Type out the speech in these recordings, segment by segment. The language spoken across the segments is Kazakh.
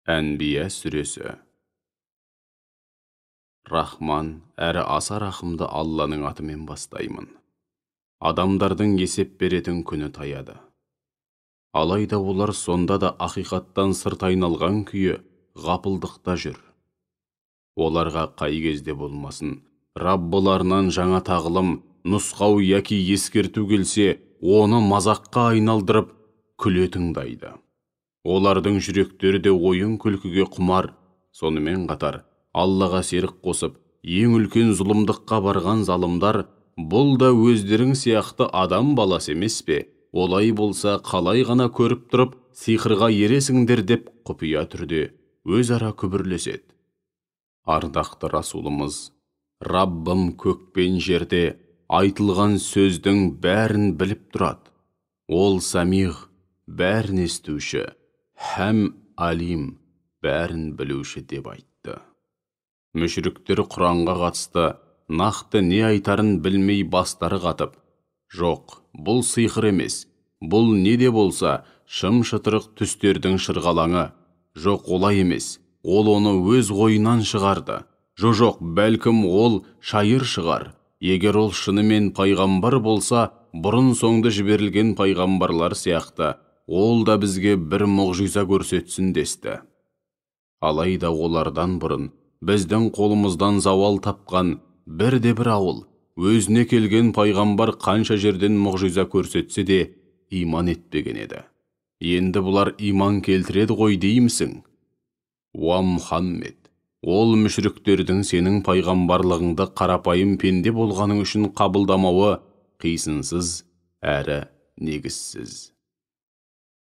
Әнбия сүресі. Рахман әрі аса рахымды Алланың атымен бастаймын. Адамдардың есеп беретін күні таяды. Алайда олар сонда да ақиқаттан сырт айналған күйі ғапылдықта жүр. Оларға қай кезде болмасын, Раббыларынан жаңа тағылым, нұсқау яки ескерту келсе, оны мазаққа айналдырып, күле тыңдайды. Олардың жүректері де ойын күлкіге құмар. Сонымен қатар, Аллаға серік қосып, ең үлкен зұлымдыққа барған залымдар, бұл да өздерің сияқты адам баласы емес пе? Олай болса, қалай ғана көріп тұрып, сиқырға ересіңдер деп құпия түрде өзара күбірлеседі. Ардақты Расулымыз, Раббым көк пен жерде айтылған сөздің бәрін біліп тұрады. Ол Самиғ, бәрін естуші, һәм Алим, бәрін білуші деп айтты. Мүшриктер Құранға қатысты нақты не айтарын білмей бастары қатып, жоқ, бұл сиқыр емес, бұл не де болса шым-шытырық түстердің шырғалаңы, жоқ, олай емес, ол оны өз ойынан шығарды, жоқ, бәлкім ол шайыр шығар, егер ол шынымен пайғамбар болса, бұрын соңды жіберілген пайғамбарлар сияқты, ол да бізге бір мұғжиза көрсетсін десті. Алайда олардан бұрын біздің қолымыздан зауал тапқан бірде бір ауыл, өзіне келген пайғамбар қанша жерден мұғжиза көрсетсе де иман етпеген еді. Енді бұлар иман келтіреді ғой деймісің? Уа Мұхаммед, ол мүшриктердің сенің пайғамбарлығыңды қарапайым пенде болғаның үшін қабылдамауы қисынсыз әрі негізсіз.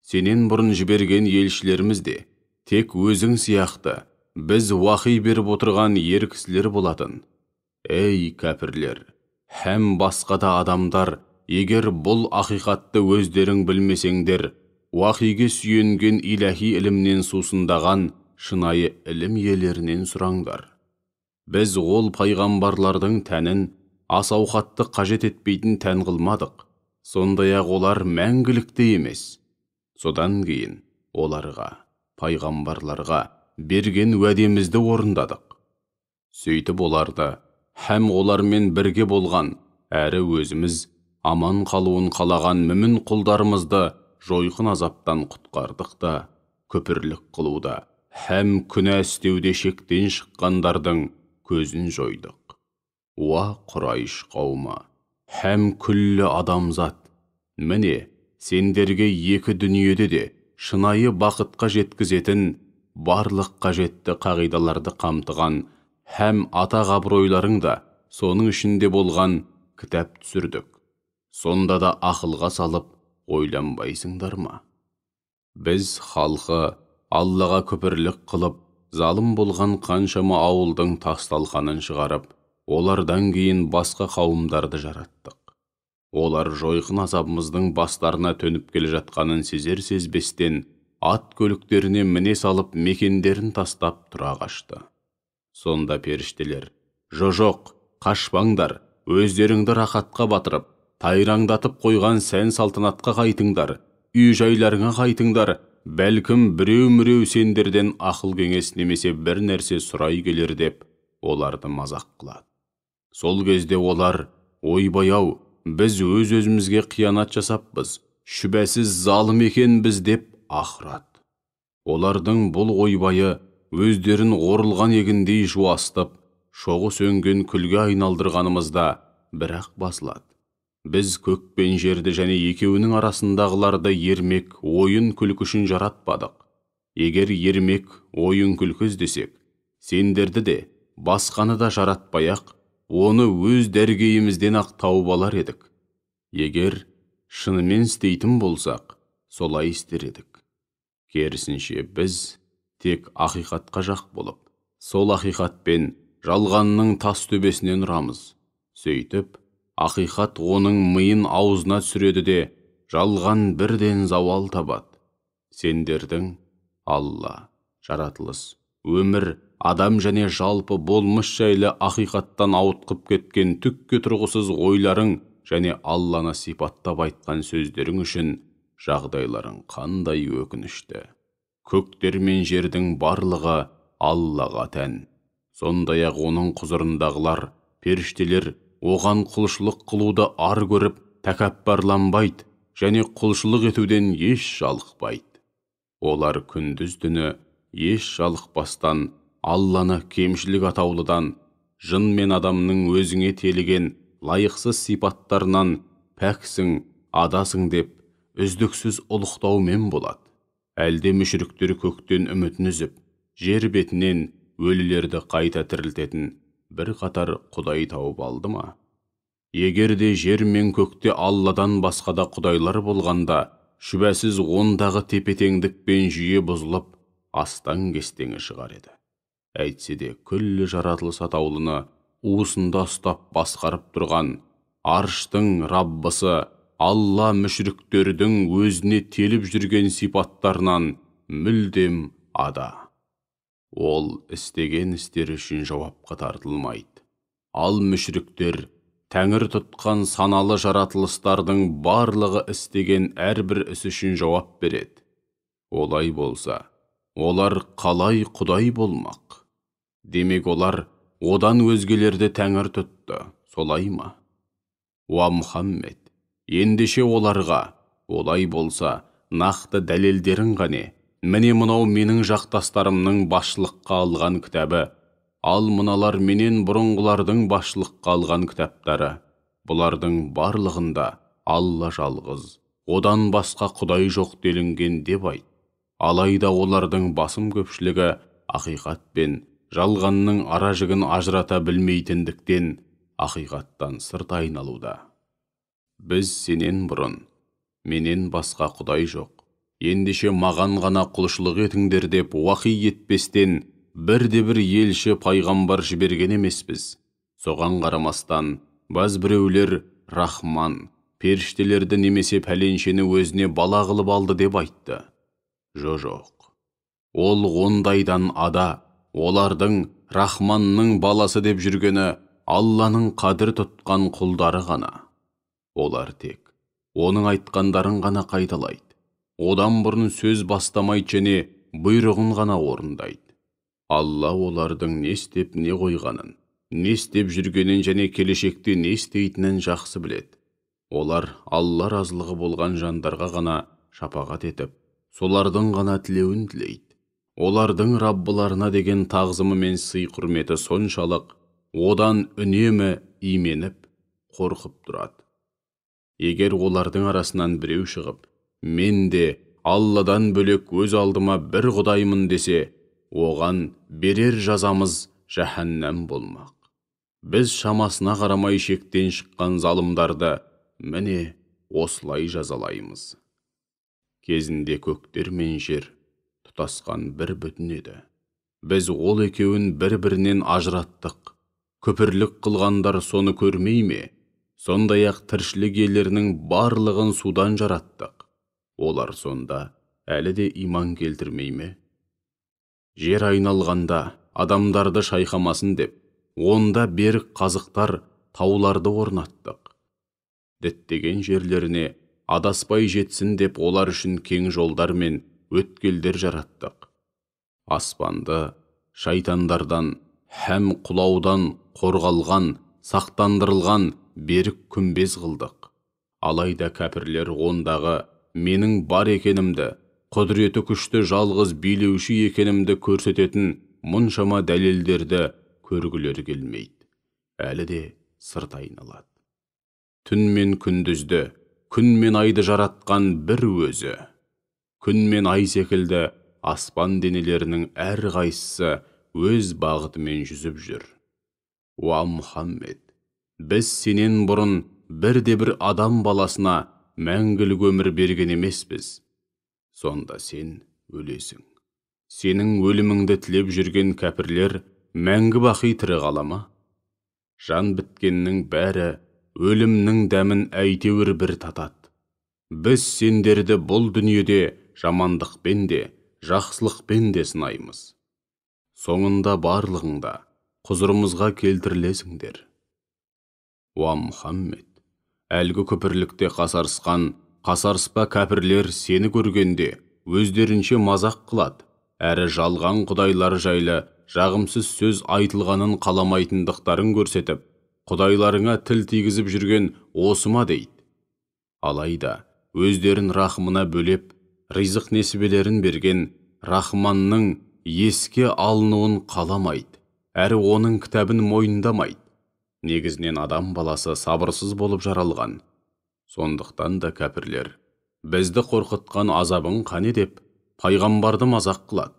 Сенен бұрын жіберген елшілеріміз де тек өзің сияқты біз уахи беріп отырған ер кісілер болатын. Ей кәпірлер, һәм басқа да адамдар, егер бұл ақиқатты өздерің білмесеңдер, уахиге сүйенген иләһи ілімнен сусындаған шынайы ілім иелерінен сұраңдар. Біз ол пайғамбарлардың тәнін ас ауқатты қажет етпейтін тән қылмадық, сондай-ақ олар мәңгілікті емес. Содан кейін оларға, пайғамбарларға берген уәдемізді орындадық. Сөйтіп оларды һәм олармен бірге болған, әрі өзіміз аман қалуын қалаған мүмін құлдарымызды жойқын азаптан құтқардық та, күпірлік қылуда һәм күнә істеуде шектен шыққандардың көзін жойдық. Уа Құрайш қауымы, һәм күллі адамзат, міне, сендерге екі дүниеде де шынайы бақытқа жеткізетін барлық қажетті қағидаларды қамтыған һәм атақ абыройларың да соның ішінде болған кітап түсірдік. Сонда да ақылға салып ойланбайсыңдар ма? Біз халқы Аллаға күпірлік қылып, залым болған қаншама ауылдың тас-талқанын шығарып, олардан кейін басқа қауымдарды жараттық. Олар жойқын азабымыздың бастарына төніп келе жатқанын сезер-сезбестен ат көліктеріне міне салып мекендерін тастап тұра қашты. Сонда періштелер, «Жо-жоқ, қашпаңдар, өздеріңді рахатқа батырып, тайраңдатып қойған сән салтанатқа қайтыңдар, үй жайларыңа қайтыңдар, бәлкім біреу-міреу сендерден ақыл кеңес немесе бір нәрсе сұрай келер» деп оларды мазақ қылады. Сол кезде олар, «Ойбай-ау, біз өз-өзімізге қиянат жасаппыз, шүбәсіз залым екенбіз» деп ақырады. Олардың бұл ойбайы өздерін орылған егіндей жуастып, шоғы сөнген күлге айналдырғанымызда бірақ басылады. Біз көк пен жерді және екеуінің арасындағыларды ермек, ойын күлкі үшін жаратпадық. Егер ермек, ойын күлкі іздесек, сендерді де, басқаны да жаратпай-ақ, оны өз дәргейімізден ақ тауып алар едік. Егер шынымен істейтін болсақ, солай істер едік. Керісінше біз тек ақиқатқа жақ болып, сол ақиқатпен жалғанның тас төбесінен ұрамыз. Сөйтіп, ақиқат оның миын аузына түсіреді де, жалған бірден зауал табады. Сендердің Алла, жаратылыс, өмір, адам және жалпы болмыс жайлы ақиқаттан ауытқып кеткен түкке тұрғысыз ойларың және Алланы сипаттап айтқан сөздерің үшін жағдайларың қандай өкінішті. Көктер мен жердің барлығы Аллаға тән. Сондай-ақ оның құзырындағылар, періштелер оған құлшылық қылуды ар көріп, тәкаппарланбайды және құлшылық етуден еш жалықпайды. Олар күндіз-түні еш жалықпастан Алланы кемшілік атаулыдан, жын мен адамның өзіңе теліген лайықсыз сипаттарынан пәксің, адасың деп үздіксіз ұлықтаумен болады. Әлде мүшіріктер көктен үмітін үзіп, жер бетінен өлілерді қайта тірілтетін бір қатар құдай тауып алды ма? Егер де жер мен көкте Алладан басқа да құдайлар болғанда, шүбәсіз ондағы тепе-теңдік пен жүйе бұзылып, астаң-кестеңі шығар еді. Әйтсе де күллі жаратылыс атаулыны уысында ұстап басқарып тұрған арштың Раббысы Алла мүшіріктердің өзіне теліп жүрген сипаттарынан мүлдем ада. Ол істеген істері үшін жауапқа тартылмайды. Ал мүшіріктер тәңір тұтқан саналы жаратылыстардың барлығы істеген әрбір іс үшін жауап береді. Олай болса, олар қалай құдай болмақ? Демек, олар одан өзгелерді тәңір тұтты, солай ма? Уа Мұхаммед, ендеше оларға, олай болса, нақты дәлелдерің қане? Міне мынау менің жақтастарымның басшылыққа алған кітабы, ал мыналар менен бұрынғылардың басшылыққа алған кітаптары. Бұлардың барлығында Алла жалғыз, одан басқа құдай жоқ делінген деп айт. Алайда олардың басым көпшілігі ақиқат пен жалғанның ара жігін ажырата білмейтіндіктен ақиқаттан сырт айналуда. Біз сенен бұрын, менен басқа құдай жоқ, ендеше маған ғана құлшылық етіңдер деп уақи етпестен бірде-бір елші пайғамбар жіберген емеспіз. Соған қарамастан, баз біреулер Рахман, періштелерді немесе пәленшені өзіне бала қылып алды деп айтты. Жоқ. Ол ондайдан ада, олардың Рахманның баласы деп жүргені Алланың қадір тұтқан құлдары ғана. Олар тек оның айтқандарын ғана қайталайды. Одан бұрын сөз бастамайды және бұйрығын ғана орындайды. Алла олардың не істеп не қойғанын, не істеп жүргенін және келешекте не істейтінін жақсы біледі. Олар Алла разылығы болған жандарға ғана шапағат етіп, солардың ғана тілеуін тілейді. Олардың Раббыларына деген тағзымы мен сый-құрметі соншалық, одан үнемі именіп, қорқып тұрады. Егер олардың арасынан біреу шығып, мен де Алладан бөлек өз алдыма бір құдаймын десе, оған берер жазамыз жаһаннам болмақ. Біз шамасына қарамай шектен шыққан залымдарды міне осылай жазалаймыз. Кезінде көктер мен жер тұтасқан бір бүтін еді. Біз ол екеуін бір-бірінен ажыраттық. Күпірлік қылғандар соны көрмей ме? Сондай-ақ тіршілік иелерінің барлығын судан жараттық. Олар сонда әлі де иман келтірмей ме? Жер айналғанда адамдарды шайқамасын деп, онда берік қазықтар, тауларды орнаттық. Діттеген жерлеріне адаспай жетсін деп олар үшін кең жолдар мен өткелдер жараттық. Аспанды шайтандардан һәм құлаудан қорғалған, сақтандырылған берік күмбез қылдық. Алайда кәпірлер ондағы менің бар екенімді, құдіреті күшті жалғыз билеуші екенімді көрсететін мұншама дәлелдерді көргілері келмейді. Әлі де сырт айналады. Түн мен күндізді, күн мен айды жаратқан бір өзі. Күн мен ай секілді аспан денелерінің әр қайсысы өз бағытымен жүзіп жүр. Уа Мұхаммед, біз сенен бұрын бірде-бір адам баласына мәңгілік өмір берген емеспіз. Сонда сен өлесің. Сенің өліміңді тілеп жүрген кәпірлер мәңгі бақи тірі қала ма? Жан біткеннің бәрі өлімнің дәмін әйтеуір бір татады. Біз сендерді бұл дүниеде жамандықпен де, жақсылықпен де сынаймыз. Соңында барлығыңда құзырымызға келтірілесіңдер. Уа Мұхаммед, әлгі күпірлікте қасарысқан қасарыспа кәпірлер сені көргенде, өздерінше мазақ қылады, әрі жалған құдайлар жайлы жағымсыз сөз айтылғанын қаламайтындықтарын көрсетіп, құдайларыңа тіл тигізіп жүрген осы ма дейді. Алайда өздерін рахымына бөлеп, ризық несібелерін берген Рахманның еске алынуын қаламайды, әрі оның кітабын мойындамайды. Негізінен адам баласы сабырсыз болып жаралған. Сондықтан да кәпірлер бізді қорқытқан азабың қане деп пайғамбарды мазақ қылады.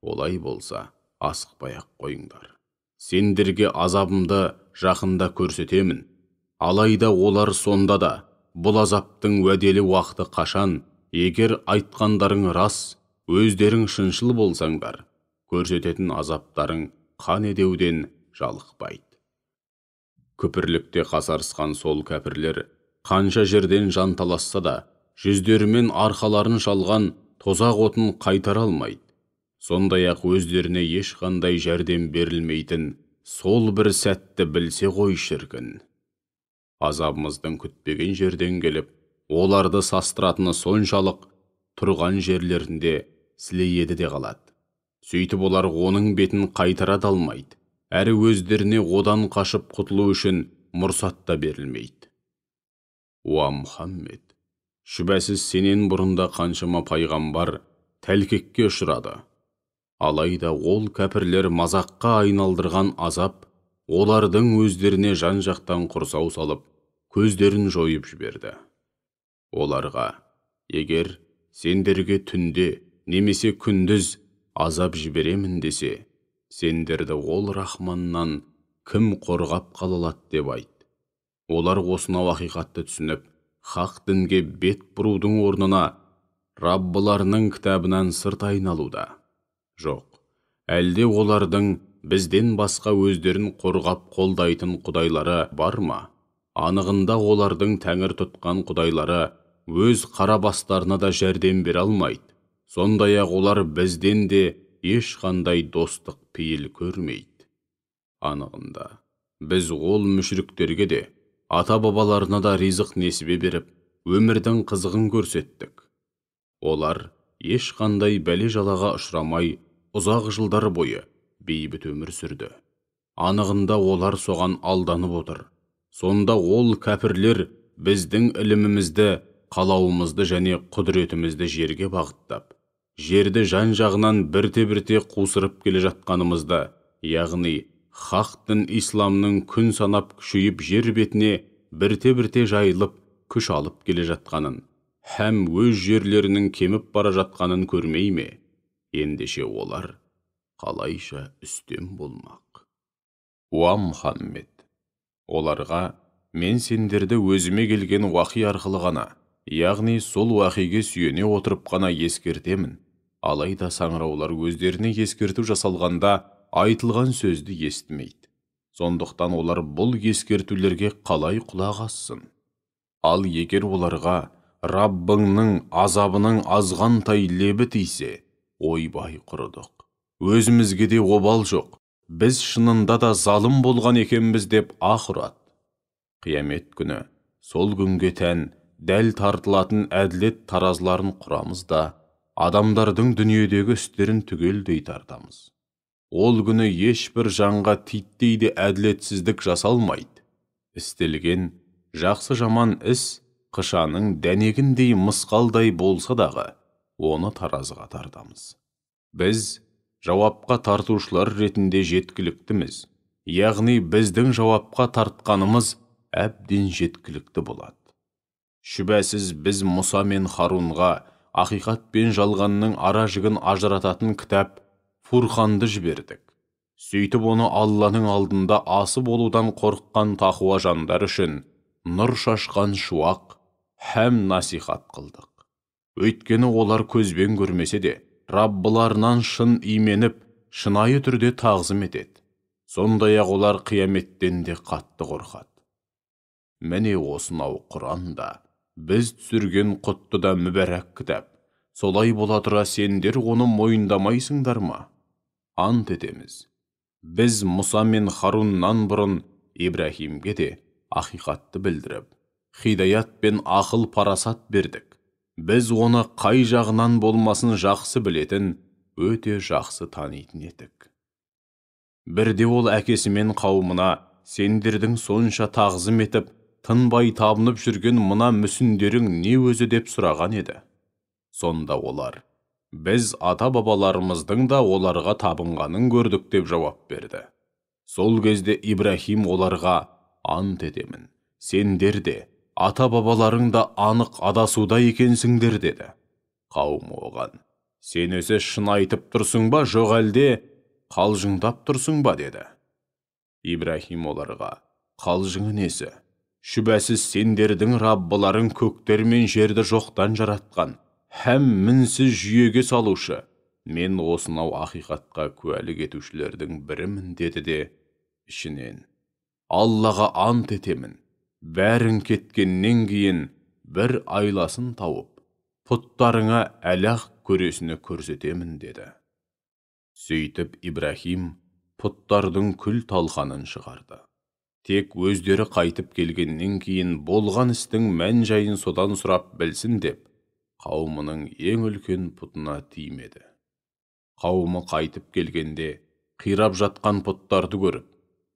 Олай болса, асықпай-ақ қойыңдар. Сендерге азабымды жақында көрсетемін. Алайда олар сонда да бұл азаптың уәделі уақыты қашан, егер айтқандарың рас, өздерің шыншыл болсаңдар, көрсететін азаптарың қане деуден жалықпайды. Күпірлікте қасарысқан сол кәпірлер қанша жерден жанталасса да, жүздерімен арқаларын шалған тозақ отын қайтара алмайды. Сондай-ақ өздеріне ешқандай жәрдем берілмейтін сол бір сәтті білсе ғой шіркін. Азабымыздың күтпеген жерден келіп, оларды састыратыны соншалық, тұрған жерлерінде сілейеді де қалады. Сөйтіп олар оның бетін қайтара да алмайды, әрі өздеріне одан қашып құтылу үшін мұрсат та берілмейді. Уа Мұхаммед, шүбәсіз сенен бұрында қаншама пайғамбар тәлкекке ұшырады. Алайда ол кәпірлер мазаққа айналдырған азап олардың өздеріне жан-жақтан құрсау салып, көздерін жойып жіберді. Оларға, егер сендерге түнде немесе күндіз азап жіберемін десе, сендерді ол Рахманнан кім қорғап қала алады деп айт. Олар осынау ақиқатты түсініп, хақ дінге бет бұрудың орнына Раббыларының кітабынан сырт айналуда. Жоқ, әлде олардың бізден басқа өздерін қорғап қолдайтын құдайлары бар ма? Анығында олардың тәңір тұтқан құдайлары өз қара бастарына да жәрдем бере алмайды. Сондай-ақ олар бізден де ешқандай достық пейіл көрмейді. Анығында біз ол мүшриктерге де, ата-бабаларына да ризық несібе беріп, өмірдің қызығын көрсеттік. Олар ешқандай бәле-жалаға ұшырамай, ұзақ жылдар бойы бейбіт өмір сүрді. Анығында олар соған алданып отыр. Сонда ол кәпірлер біздің ілімімізді, қалауымызды және құдіретімізді жерге бағыттап, жерді жан-жағынан бірте-бірте қусырып келе жатқанымызды, яғни хақ дін исламның күн санап күшейіп жер бетіне бірте-бірте жайылып күш алып келе жатқанын, һәм өз жерлерінің кеміп бара жатқанын көрмей ме? Ендеше олар қалайша үстем болмақ? Уа Мұхаммед, оларға мен сендерді өзіме келген уахи арқылы ғана, яғни сол уахиге сүйене отырып қана ескертемін. Алайда саңыраулар өздеріне ескерту жасалғанда айтылған сөзді естімейді. Сондықтан олар бұл ескертулерге қалай құлақ ассын? Ал егер оларға Раббыңның азабының азғантай лебі тисе, ойбай құрыдық, өзімізге де обал жоқ, біз шынында да залым болған екенбіз деп ах ұрады. Қиямет күні сол күнге тән дәл тартылатын әділет таразыларын құрамыз да, адамдардың дүниедегі істерін түгелдей тартамыз. Ол күні ешбір жанға титтей де әділетсіздік жасалмайды. Істелген жақсы жаман іс қышаның дәнегіндей мысқалдай болса дағы, оны таразыға тартамыз. Біз жауапқа тартушылар ретінде жеткіліктіміз, яғни біздің жауапқа тартқанымыз әбден жеткілікті болады. Шүбәсіз біз Мұса мен Харунға ақиқат пен жалғанның ара жігін ажырататын кітап Фурханды жібердік. Сөйтіп оны Алланың алдында асы болудан қорыққан тақуа жандар үшін нұр шашқан шуақ һәм насихат қылдық. Өйткені олар көзбен көрмесе де, Раббыларынан шын именіп, шынайы түрде тағзым етеді. Сондай-ақ олар қияметтен де қатты қорқады. Міне осынау Құранда біз түсірген құтты да мүбәрәк кітап. Солай бола тұра сендер оны мойындамайсыңдар ма? Ант етеміз. Біз Мұса мен Харуннан бұрын Ибраһимге де ақиқатты білдіріп, хидаят пен ақыл парасат бердік. Біз оны қай жағынан болмасын жақсы білетін, өте жақсы танитын едік. Бірде ол әкесімен қауымына, сендердің сонша тағзым етіп, тынбай табынып жүрген мына мүсіндерің не өзі деп сұраған еді. Сонда олар, біз ата-бабаларымыздың да оларға табынғанын көрдік деп жауап берді. Сол кезде Ибрахим оларға, ант етемін, сендер де, ата-бабаларың да анық адасуда екенсіңдер деді. Қауым оған, сен өзі шын айтып тұрсың ба, жоқ әлде қалжыңдап тұрсың ба деді. Ибрахим оларға, қалжыңы несі? Шүбәсіз сендердің Раббыларың көктер мен жерді жоқтан жаратқан, һәм мінсіз жүйеге салушы. Мен осынау ақиқатқа куәлік етушілердің бірімін деді де, ішінен, Аллаға ант етемін, бәрің кеткеннен кейін бір айласын тауып, пұттарыңа әлі-ақ көресіні көрсетемін деді. Сөйтіп Ибрахим пұттардың күл талқанын шығарды. Тек өздері қайтып келгеннен кейін болған істің мән-жайын содан сұрап білсін деп, қауымының ең үлкен пұтына тимеді. Қауымы қайтып келгенде қирап жатқан пұттарды көріп,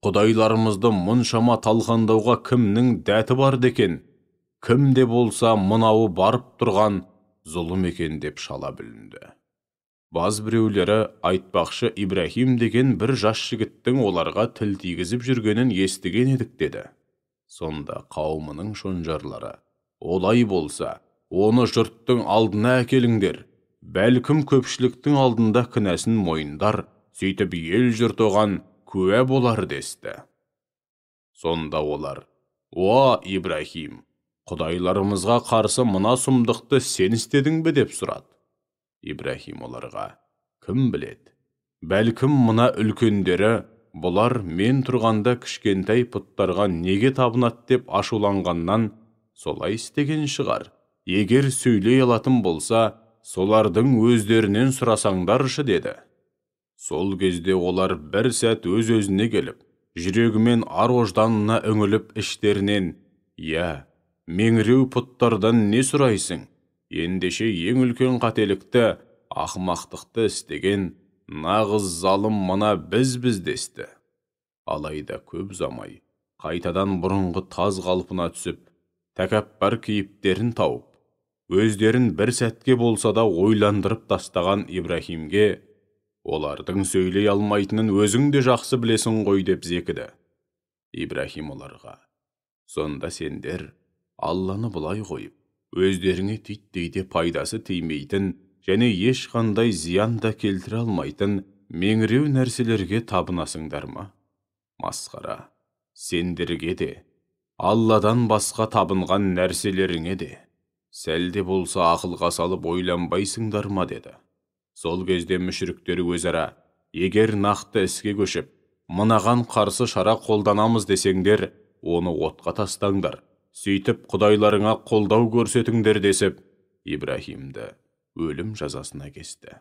құдайларымызды мұншама талқандауға кімнің дәті бар екен, кім де болса мынауы барып тұрған зұлым екен деп шала бүлінді. Баз біреулері айтпақшы Ибрахим деген бір жас жігіттің оларға тіл тигізіп жүргенін естіген едік деді. Сонда қауымының шонжарлары, олай болса, оны жұрттың алдына әкеліңдер, бәлкім көпшіліктің алдында кінәсін мойындар, сөйтіп ел жұрт оған куә болар десті. Сонда олар, «Уа, Ибрахим, құдайларымызға қарсы мына сұмдықты сен істедің бе?» деп сұрады. Ибрахим оларға, «Кім біледі? Бәлкім мына үлкендері, бұлар мен тұрғанда кішкентай пұттарға неге табынады деп ашуланғаннан солай істеген шығар. Егер сөйлей алатын болса, солардың өздерінен сұрасаңдаршы» деді. Сол кезде олар бір сәт өз-өзіне келіп, жүрегімен ар-ожданына үңіліп іштерінен, «Иә, меңіреу пұттардан не сұрайсың? Ендеше ең үлкен қателікті, ақымақтықты істеген нағыз залым мына біз-біз» десті. Алайда көп ұзамай, қайтадан бұрынғы таз қалпына түсіп, тәкаппар кейіптерін тауып, өздерін бір сәтке болса да ойландырып тастаған Ибрахимге, олардың сөйлей алмайтынын өзің де жақсы білесің ғой деп зекіді. Ибрахим оларға, сонда сендер Алланы былай қойып, өздеріңе титтей де пайдасы тимейтін және ешқандай зиян да келтіре алмайтын меңіреу нәрселерге табынасыңдар ма? Масқара, сендерге де, Алладан басқа табынған нәрселеріңе де, сәл де болса ақылға салып ойланбайсыңдар ма деді. Сол кезде мүшриктер өзара, егер нақты іске көшіп, мынаған қарсы шара қолданамыз десеңдер, оны отқа тастаңдар, сөйтіп құдайларыңа қолдау көрсетіңдер десіп, Ибрахимді өлім жазасына кесті.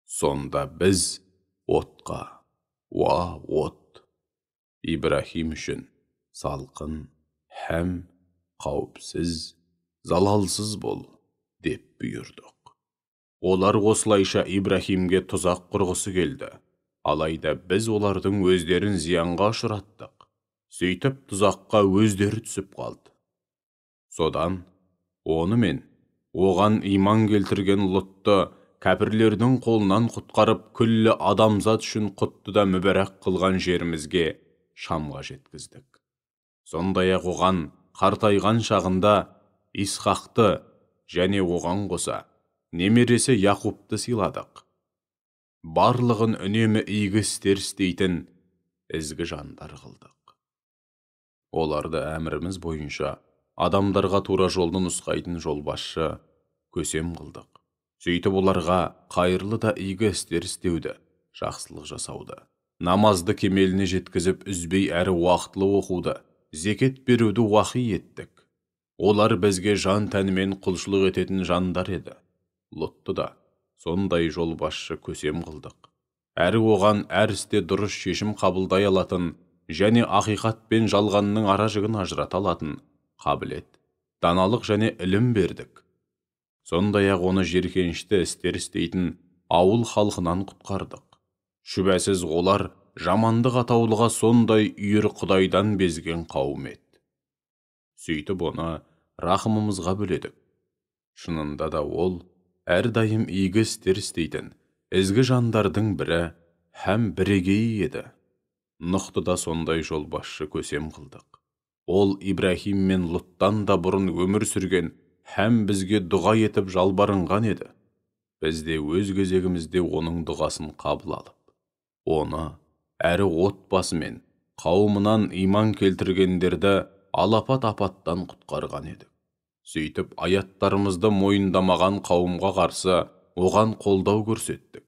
Сонда біз отқа, уа от, Ибрахим үшін салқын, һәм қауіпсіз, залалсыз бол деп бұйырдық. Олар осылайша Ибрахимге тұзақ құрғысы келді. Алайда біз олардың өздерін зиянға ұшыраттық. Сөйтіп тұзаққа өздері түсіп қалды. Содан онымен оған иман келтірген Лұтты кәпірлердің қолынан құтқарып, күллі адамзат үшін құтты да мүбәрак қылған жерімізге Шамға жеткіздік. Сондай-ақ оған қартайған шағында Исхақты және оған қоса немересі Яқупты сыйладық. Барлығын үнемі игі істер істейтін ізгі жандар қылдық. Оларды әміріміз бойынша адамдарға тура жолды нұсқайтын жолбасшы көсем қылдық. Сөйтіп оларға қайырлы да игі істер істеуді, жақсылық жасауды, намазды кемеліне жеткізіп үзбей әрі уақытылы оқуды, зекет беруді уақи еттік. Олар бізге жан тәнімен құлшылық ететін жандар еді. Лұтты да сондай жолбасшы көсем қылдық. Әрі оған әр істе дұрыс шешім қабылдай алатын және ақиқат пен жалғанның ара жігін ажырата алатын қабілет, даналық және ілім бердік. Сондай-ақ оны жеркенішті істер істейтін ауыл халқынан құтқардық. Шүбәсіз олар жамандық атаулыға сондай үйір Құдайдан безген қауым еді. Сөйтіп оны рахымымызға бөледік. Шынында да ол әрдайым игі істер істейтін ізгі жандардың бірі һәм бірегейі еді. Нұхты да сондай жолбасшы көсем қылдық. Ол Ибраһим мен Лұттан да бұрын өмір сүрген һәм бізге дұға етіп жалбарынған еді. Біз де өз кезегімізде оның дұғасын қабыл алып, оны әрі отбасымен, қауымынан иман келтіргендерді алапат апаттан құтқарған едік. Сөйтіп аяттарымызды мойындамаған қауымға қарсы оған қолдау көрсеттік.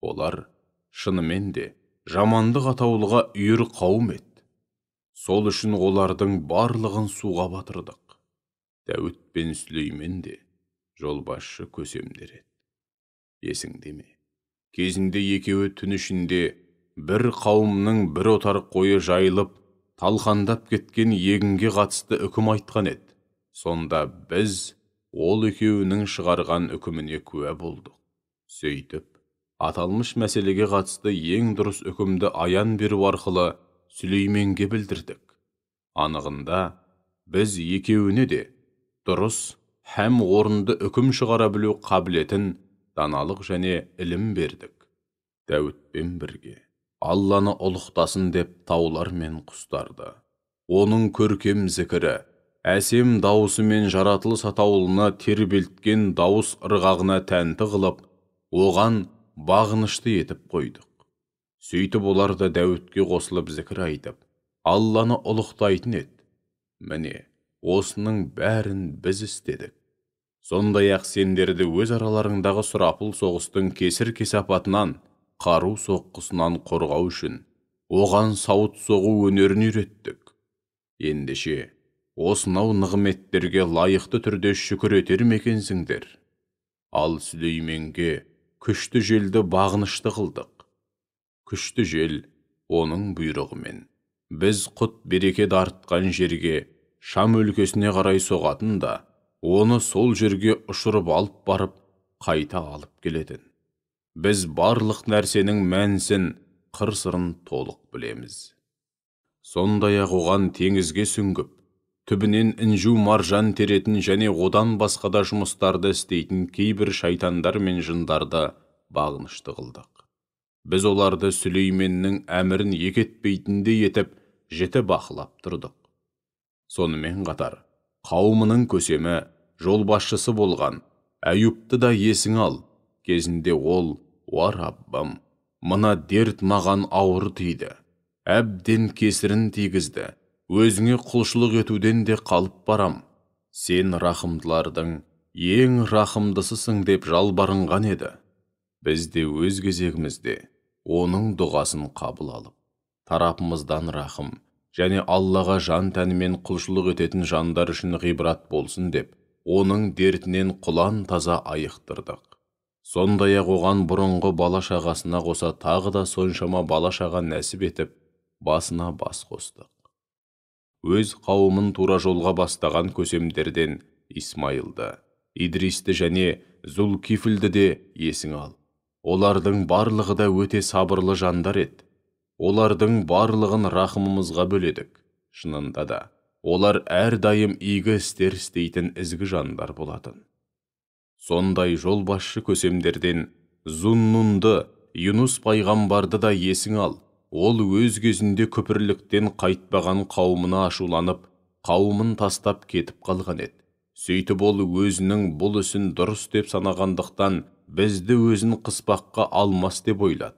Олар шынымен де жамандық атаулыға үйір қауым еді. Сол үшін олардың барлығын суға батырдық. Дәуіт пен Сүлеймен де жолбасшы көсемдер еді. Есіңде ме? Кезінде екеуі түн ішінде бір қауымның бір отар қойы жайылып, талқандап кеткен егінге қатысты үкім айтқан еді. Сонда біз ол екеуінің шығарған үкіміне куә болдық. Сөйтіп, аталмыш мәселеге қатысты ең дұрыс үкімді аян беру арқылы Сүлейменге білдірдік. Анығында, біз екеуіне де дұрыс һәм орынды үкім шығара білу қабілетін, даналық және ілім бердік. Дәуітпен бірге Алланы ұлықтасын деп таулар мен құстарды, оның көркем зікірі, әсем дауысымен жаратылыс атаулыны тербелткен дауыс ырғағына тәнті қылып, оған бағынышты етіп қойдық. Сөйтіп олар да Дәуітке қосылып зікір айтып, Алланы ұлықтайтын еді. Міне, осының бәрін біз істедік. Сондай-ақ сендерді өз араларыңдағы сұрапыл соғыстың кесір-кесапатынан, қару соққысынан қорғау үшін оған сауыт соғу өнерін үйреттік. Ендеше, осынау нығметтерге лайықты түрде шүкір етер ме екенсіңдер? Ал Сүлейменге күшті желді бағынышты қылдық. Күшті жел оның бұйрығымен біз құт береке дарытқан жерге, Шам өлкесіне қарай соғатын да, оны сол жерге ұшырып алып барып, қайта алып келетін. Біз барлық нәрсенің мәнісін, қыр-сырын толық білеміз. Сондай-ақ оған теңізге сүңгіп, түбінен інжу маржан теретін және одан басқа да жұмыстарды істейтін кейбір шайтандар мен жындарды бағынышты қылдық. Біз оларды Сүлейменнің әмірін екі етпейтіндей етіп, жіті бақылап тұрдық. Сонымен қатар, қауымының көсемі, жолбасшысы болған Әюпті да есіңе ал. Кезінде ол: «Уа Раббым, мына дерт маған ауыр тиді, әбден кесірін тигізді, өзіңе құлшылық етуден де қалып барам. Сен рахымдылардың ең рахымдысысың» деп жалбарынған еді. Біз де өз кезегімізде оның дұғасын қабыл алып, тарапымыздан рахым және Аллаға жан тәнімен құлшылық ететін жандар үшін ғибрат болсын деп, оның дертінен құлан таза айықтырдық. Сондай-ақ оған бұрынғы бала-шағасына қоса тағы да соншама бала-шаға нәсіп етіп, басына бас қостық. Өз қауымын тура жолға бастаған көсемдерден Исмайылды, Идристі және Зулкифлді де есіңе ал. Олардың барлығы да өте сабырлы жандар еді. Олардың барлығын рахымымызға бөледік. Шынында да, олар әрдайым игі істер істейтін ізгі жандар болатын. Сондай жолбасшы көсемдерден Зуннунды, Юнус пайғамбарды да есіңе ал. Ол өз кезінде күпірліктен қайтпаған қауымына ашуланып, қауымын тастап кетіп қалған еді. Сөйтіп ол өзінің бұл ісін дұрыс деп санағандықтан бізді өзін қыспаққа алмас деп ойлады.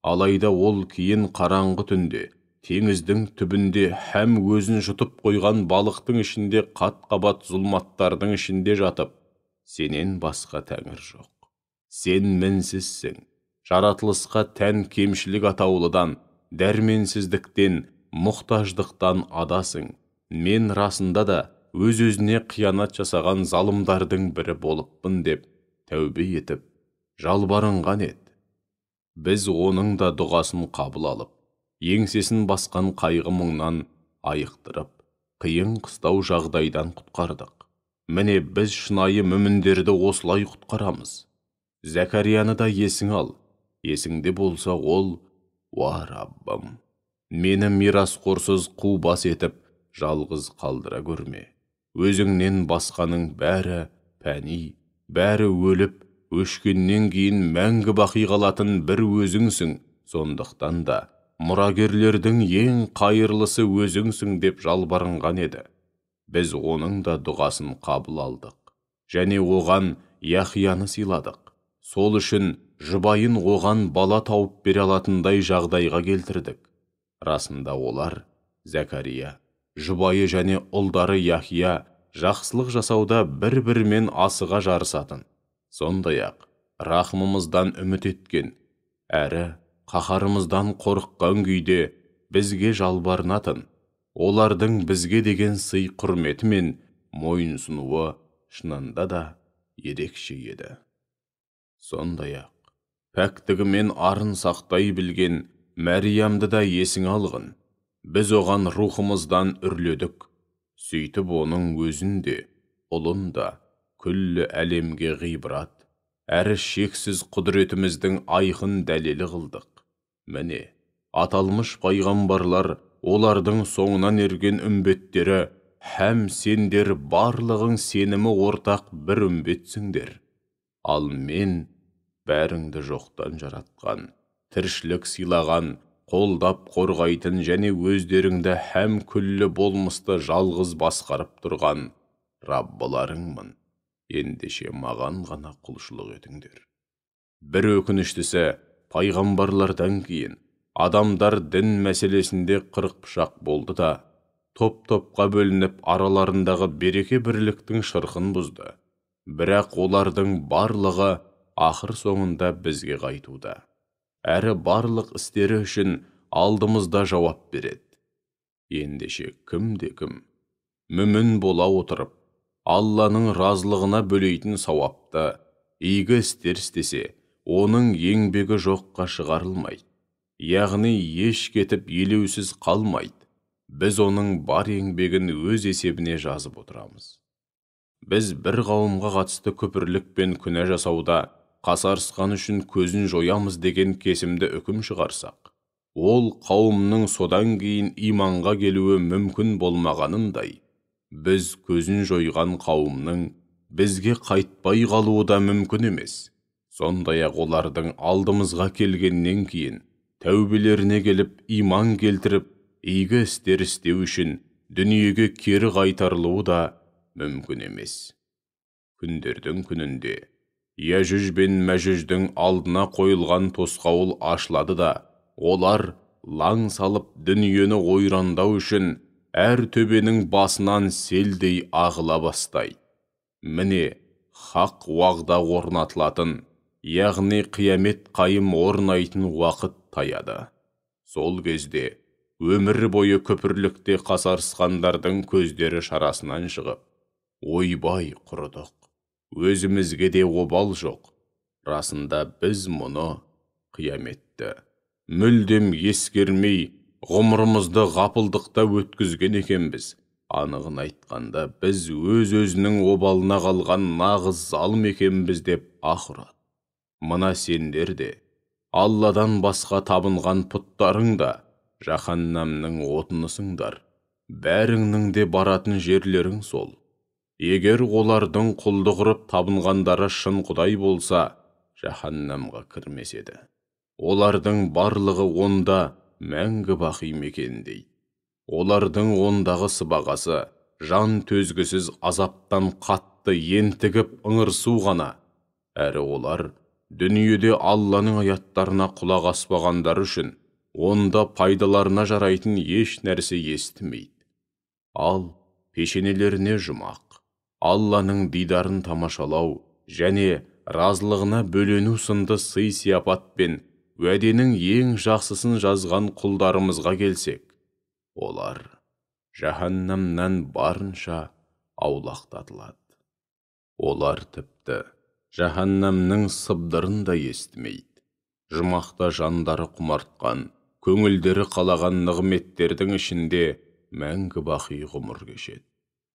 Алайда ол кейін қараңғы түнде, теңіздің түбінде һәм өзін жұтып қойған балықтың ішінде қат-қабат зұлматтардың ішінде жатып, сенен басқа тәңір жоқ. Сен мінсізсің, жаратылысқа тән кемшілік атаулыдан, дәрменсіздіктен, мұқтаждықтан адасың. Мен расында да өз-өзіне қиянат жасаған залымдардың бірі болыппын деп тәубе етіп, жалбарынған еді. Біз оның да дұғасын қабыл алып, еңсесін басқан қайғы мұңнан айықтырып, қиын қыстау жағдайдан құтқардық. Міне, біз шынайы мүміндерді осылай құтқарамыз. Зәкәрияны да есіңе ал. Есіңде болса, ол: «Уа Раббым, мені мирасқорсыз қу бас етіп, жалғыз қалдыра көрме. Өзіңнен басқаның бәрі пәни, бәрі өліп, өшкеннен кейін мәңгі бақи қалатын бір өзіңсің. Сондықтан да мұрагерлердің ең қайырлысы өзіңсің», деп жалбарынған еді. Біз оның да дұғасын қабыл алдық және оған Яхияны сыйладық. Сол үшін жұбайын оған бала тауып бере алатындай жағдайға келтірдік. Расында олар, Зәкәрия, жұбайы және ұлдары Яхия, жақсылық жасауда бір-бірімен асыға жарысатын. Сондай-ақ рахымымыздан үміт еткен, әрі қаһарымыздан қорыққан күйде бізге жалбарынатын. Олардың бізге деген сый құрметі мен мойынсұнуы шынында да ерекше еді. Сондай-ақ пәктігімен арын сақтай білген Мәриямды да есіңе алғын. Біз оған рухымыздан үрледік. Сөйтіп оның өзін де, ұлын да күллі әлемге ғибрат, әрі шексіз құдіретіміздің айқын дәлелі қылдық. Міне, аталмыш пайғамбарлар, олардың соңынан ерген үмбеттері һәм сендер барлығың сенімі ортақ бір үмбетсіңдер. Ал мен бәріңді жоқтан жаратқан, тіршілік сыйлаған, қолдап қорғайтын және өздеріңді һәм күллі болмысты жалғыз басқарып тұрған Раббыларыңмын. Ендеше маған ғана құлшылық етіңдер. Бір өкініштісі, пайғамбарлардан кейін адамдар дін мәселесінде қырық пышақ болды да, топ-топқа бөлініп, араларындағы береке бірліктің шырқын бұзды. Бірақ олардың барлығы ақыр соңында бізге қайтуда. Әрі барлық істері үшін алдымызда жауап береді. Ендеше кімде кім мүмін бола отырып, Алланың разылығына бөлейтін сауапты игі істер істесе, оның еңбегі жоққа шығарылмайды. Яғни еш кетіп елеусіз қалмайды. Біз оның бар еңбегін өз есебіне жазып отырамыз. Біз бір қауымға қатысты күпірлік пен күнә жасауда қасарысқан үшін көзін жоямыз деген кесімді үкім шығарсақ, ол қауымның содан кейін иманға келуі мүмкін болмағанындай, біз көзін жойған қауымның бізге қайтпай қалуы да мүмкін емес. Сондай-ақ олардың алдымызға келгеннен кейін тәубелеріне келіп, иман келтіріп, игі істер істеу үшін дүниеге кері қайтарылуы да мүмкін емес. Күндердің күнінде Яжүж бен Мәжүждің алдына қойылған тосқауыл ашылады да, олар лаң салып дүниені ойрандау үшін әр төбенің басынан селдей ағыла бастайды. Міне, хақ уағда орнатылатын, яғни қиямет қайым орнайтын уақыт таяды. Сол кезде өмір бойы күпірлікте қасарысқандардың көздері шарасынан шығып, ойбай құрыдық, өзімізге де обал жоқ. Расында біз мұны, қияметті, мүлдем ескермей, ғұмырымызды ғапылдықта өткізген екенбіз. Анығын айтқанда, біз өз-өзінің обалына қалған нағыз залым екенбіз деп ах ұрады. Мына сендер де, Алладан басқа табынған пұттарың да жаһаннамның отынысыңдар. Бәріңнің де баратын жерлерің сол. Егер олардың құлдық ұрып табынғандары шын құдай болса, жаһаннамға кірмес еді. Олардың барлығы онда мәңгі бақи мекендейді. Олардың ондағы сыбағасы жан төзгісіз азаптан қатты ентігіп ыңырсу ғана. Әрі олар дүниеде Алланың аяттарына құлақ аспағандар үшін онда пайдаларына жарайтын еш нәрсе естімейді. Ал пешенелеріне жұмақ, Алланың дидарын тамашалау және разылығына бөлену сынды сый-сияпат пен уәденің ең жақсысын жазған құлдарымызға келсек, олар жаһаннамнан барынша аулақтатылады. Олар тіпті жаһаннамның сыбдырын да естімейді. Жұмақта жандары құмартқан, көңілдері қалаған нығметтердің ішінде мәңгі бақи ғұмыр кешеді.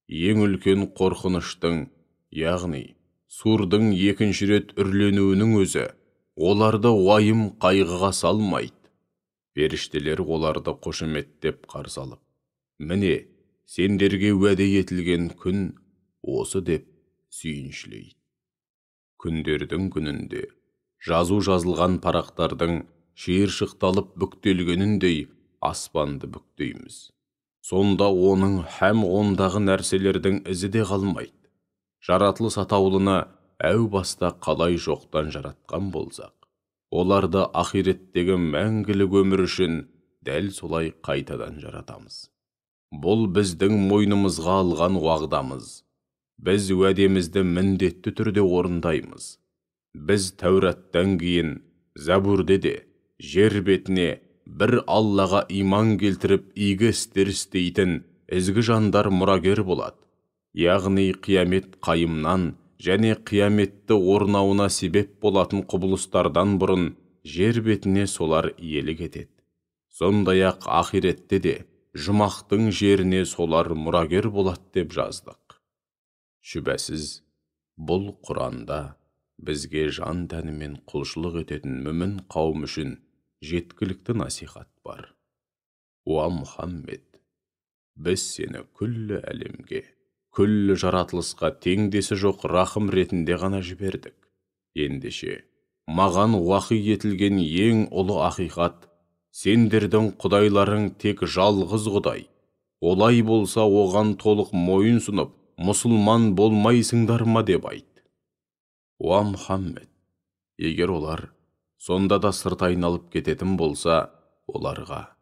Ең үлкен қорқыныштың, яғни сурдың екінші рет үрленуінің өзі оларды уайым қайғыға салмайды. Періштелер оларды қошеметтеп қарсы алып, міне, сендерге уәде етілген күн осы деп сүйіншілейді. Күндердің күнінде жазу жазылған парақтардың шиыршықталып бүктелгеніндей аспанды бүктейміз. Сонда оның һәм ондағы нәрселердің ізі де қалмайды. Жаратылыс атаулыны әу баста қалай жоқтан жаратқан болсақ, оларды ақиреттегі мәңгілік өмір үшін дәл солай қайтадан жаратамыз. Бұл біздің мойнымызға алған уағдамыз. Біз уәдемізді міндетті түрде орындаймыз. Біз Тәураттан кейін Забурде де жер бетіне бір Аллаға иман келтіріп игі істер істейтін ізгі жандар мұрагер болады. Яғни қиямет қайымнан және қияметті орнауына себеп болатын құбылыстардан бұрын жер бетіне солар иелік етеді. Сондай-ақ ақиретте де жұмақтың жеріне солар мұрагер болады деп жаздық. Шүбәсіз, бұл Құранда бізге жан тәнімен құлшылық ететін мүмін қауым үшін жеткілікті насихат бар. Уа Мұхаммед, біз сені күллі әлемге, күллі жаратылысқа теңдесі жоқ рахым ретінде ғана жібердік. Ендеше, маған уақи етілген ең ұлы ақиқат, сендердің құдайларың тек жалғыз құдай. Олай болса оған толық мойын сұнып, мұсылман болмайсыңдар ма деп айт. Уа Мұхаммед, егер олар сонда да сырт айналып кететін болса, оларға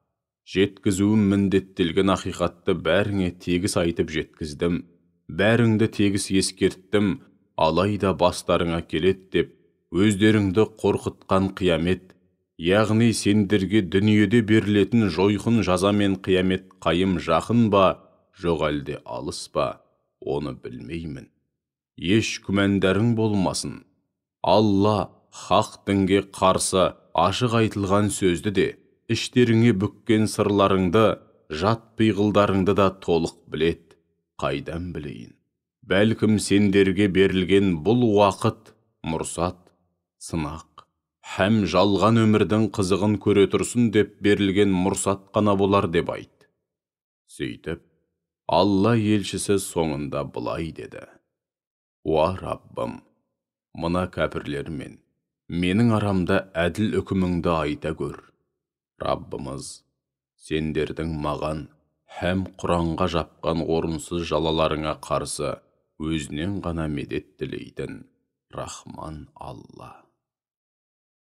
жеткізуім міндеттелген ақиқатты бәріңе тегіс айтып жеткіздім, бәріңді тегіс ескерттім, алайда бастарыңа келеді деп өздеріңді қорқытқан қиямет, яғни сендерге дүниеде берілетін жойқын жаза мен қиямет қайым жақын ба, жоқ әлде алыс па, оны білмеймін. Еш күмәндарың болмасын. Алла хақ дінге қарсы ашық айтылған сөзді де, іштеріңе бүккен сырларыңды, жат пиғылдарыңды да толық білет. Қайдан білейін? Бәлкім сендерге берілген бұл уақыт, мұрсат, сынақ, һәм жалған өмірдің қызығын көре тұрсын деп берілген мұрсат қана болар деп айт. Сөйтіп, Алла елшісі соңында былай деді: Уа Раббым, мына кәпірлермен менің арамда әділ үкіміңді айта көр. Раббымыз, сендердің маған һәм Құранға жапқан орынсыз жалаларыңа қарсы өзінен ғана медет тілейтін Рахман Алла.